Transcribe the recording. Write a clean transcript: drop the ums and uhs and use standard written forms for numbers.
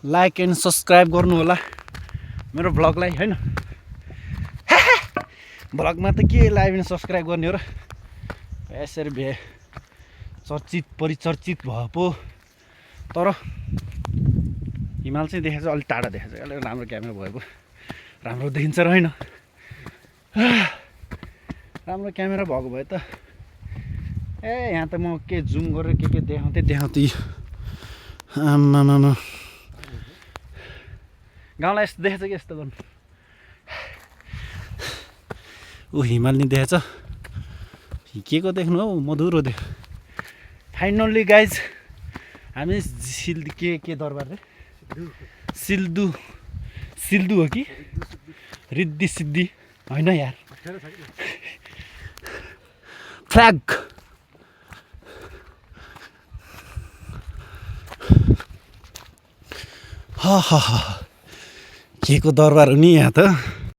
Like and subscribe गर्नु होला मेरो भ्लगलाई हैन। भ्लगमा त के लाइक एन्ड सब्सक्राइब गर्ने हो र, यसरी चर्चित परिचर्चित भयो पो। तर हिमाल चाहिँ देखेको छ अलिक टाढा देखेको छ, अलिक राम्रो क्यामेरा भएको राम्रो देखिन्छ र होइन। राम्रो क्यामेरा भएको भए त यहाँ त म के जुम गरेर के देखाउँथे आमामा। गाउँलाई यस्तो देखेछ कि यस्तो गर्नु। ऊ हिमाल नि देखेछ, के को देख्नु हौ, मधुरो देख। फाइनल्ली गाइज हामी के दरबार रे, सिल्दु हो कि रिद्धि सिद्धि होइन यार, फ्ल्याग के को दरबार हो नि यहाँ त।